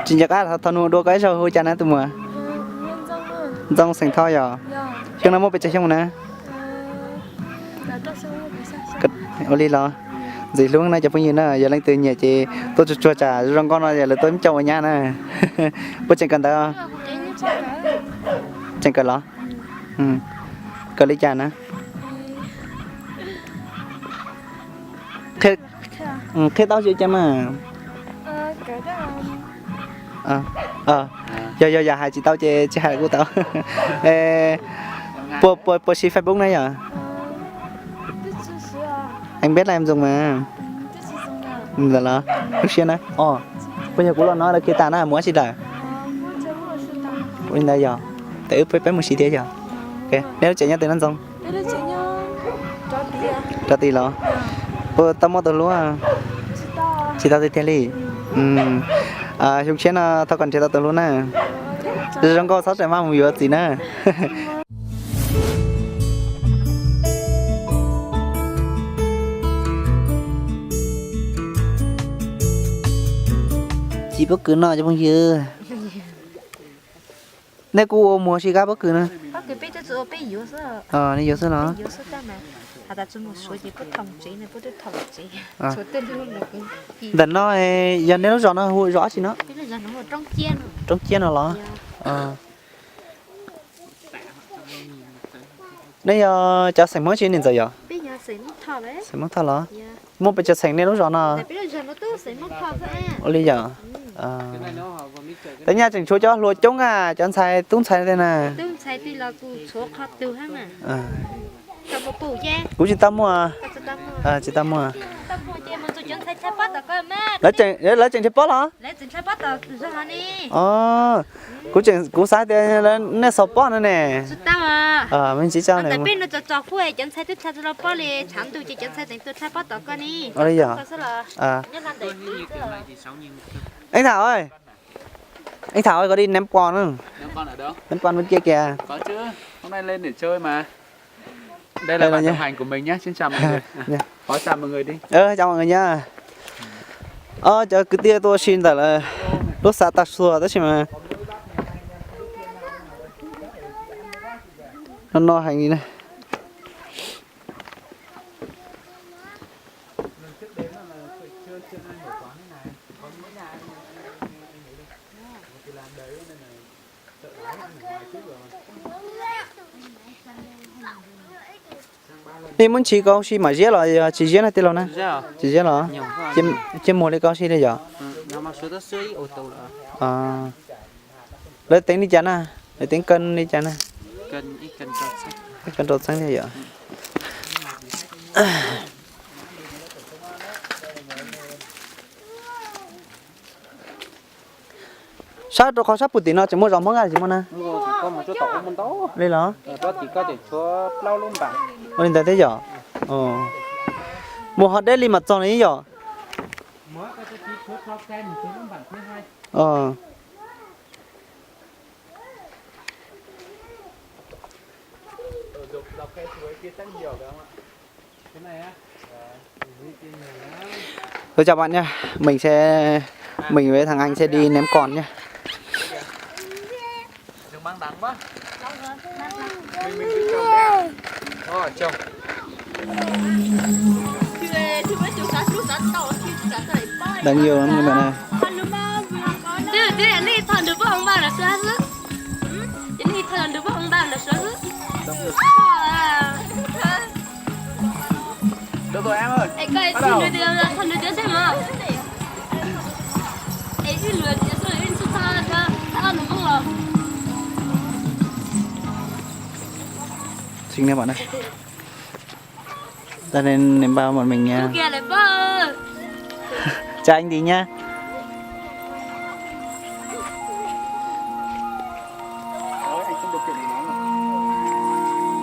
Tsis nco qab, thov nug dua koj ib zaug hu cas na tus muam? Ntxoov xeem Thoj yog. Xyoo no muaj pes tsawg xyoo na? Ua li los ntxim hlub na cov phooj ywg na, yog leej twg nyiam ces tuaj tsuag tsuag tsam zoo nkauj no yog lawv tuaj caum ua nyab na. Puas tseem kawm ntawv? Tseem kawm los? Kawm li cas na? Qhia tau tsis ua cas mas. Yog yog yam hais tsis tau ces tsis hais kuj tau. Puas puas siv Facebook na yom? Anh biết là em dùng mà. Ntawd los lub siab na. Puas yog kuv los no lawv khi tas na mus ua si lawm? Ua li ntawd yog, tes wb peb mus si thiab yog. Nej lub tsev nyob twg no Ntxoov? Rov tid los? Puas tau muaj tus hlub? Tsis tau tiag tiag li. Xyoo tshiab no thov kom nrhiav tau tus hlub na. Zoo nkauj txhob tseem maj mus yuav txiv na. Ci pob kws no cov phooj ywg. Nej kuj ua muag si kab pob kws na? Nej yuav xwb los? Ntawm no yog nej lub zos no hu zos dab tsi no? Roob Ciab no los? Nej yog cov xeem Hmoob tsi niam ntxawm yog? Xeem Hmoob Thoj los? Muaj pes tsawg xeem nej lub zos no? Ua li yog. Tej nyaj tseem tshuav cov hluas coob a, cov ntxhais tub ntxhais tej na. Kuv tsis tau muaj. Tsis tau muaj. Lawv tseem nrhiav pob los? Kuv tseem, kuv xav tias nej xaus pob no ne. Me ntsis tso. Ua li yog. Ej tham, ej tham, có đi ném con không? Ném con bên kia kìa. Đây là bạn đồng hành của mình nhé, xin chào mọi người. Chào mọi người nhé. Cov kwv tij tuaj ua si ntawm lub xav Tag Xuas tab sis mas no no heev li na. Nej muab ntsis kau si mam ziab los yog tsis ziab na tij laug na? Tsis ziab los? Cia muag li kau si li yom? Lawv teev li cas na? Lawv teev kawg li cas na? Kawg rau txheeb thiab yom? Sab rau qhov sab puag tim no tseem muaj zos Hmoob a tsis muaj na? Li los? Ua li ntawd thiab yom? Mus ho deb li mam txog li yom? Tôi chào bạn nha. Mình sẽ, mình với thằng anh sẽ đi ném con nha. Đang nhiều lắm các bạn ơi. Xin nha bạn ơi. Ta nên ném bao bọn mình nha. Chào anh đi nhá.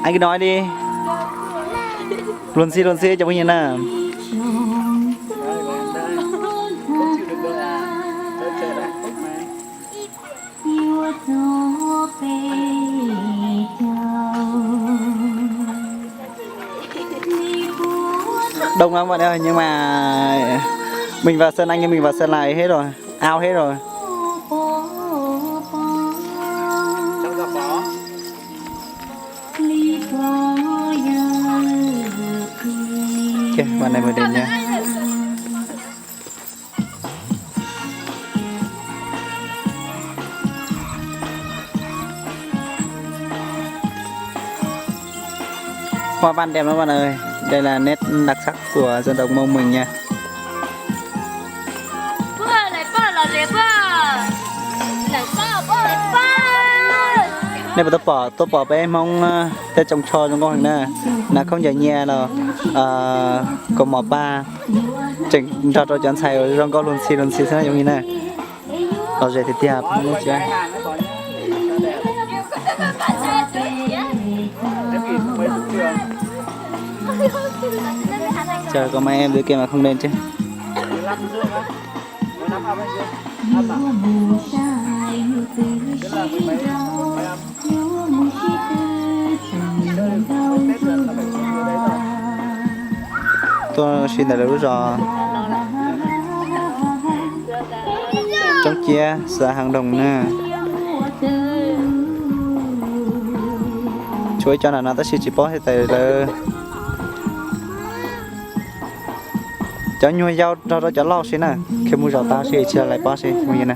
Anh cứ nói đi. Luôn xin, luôn xin cho bao nhiêu năm. Đông lắm bạn ơi, nhưng mà mình vào Sơn Anh, mình vào Sơn Lai hết rồi. Ao thiab los. Ces, ban đêm mười đêm nha. Hoa ban đêm đó bạn ơi. Đây là nét đặc sắc của dân tộc Mông mình nha. Nej puas tau pom, tuaj pom peb Hmoob, ơ, tej tsoos tsho zoo nkauj heev na. Nag khaub ncaws nyiaj los, ơ, kaus mom paj, tseem nrog rau cov ntxhais uas zoo nkauj luag ntxhi luag ntxhi xwb na, zoo li na. Lom zem tiag tiag Hmoob lub tsev. Chào các mấy em dưới kia mà không lên chứ. Tuaj si ntawm lawv lub zos Roob Ciab, xã Hang Dong na. Tshuav ib co nram no tab sis tsis paub thiab, lawv cov nyuag yau nrog rau cov laus si na, khiav mus zaum tag si tsis lais pab si mus yim na.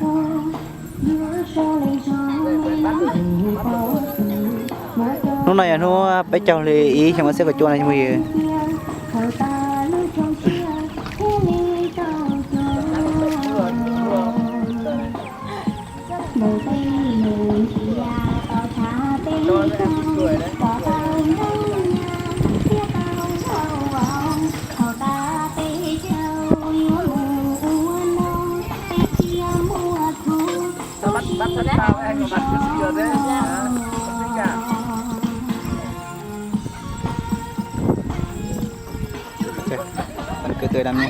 Hnub no yog hnub peb caug hli ib xyoo ob txhiab kaum cuaj no mus yim. Ê, ăn cưới tươi lắm nhé.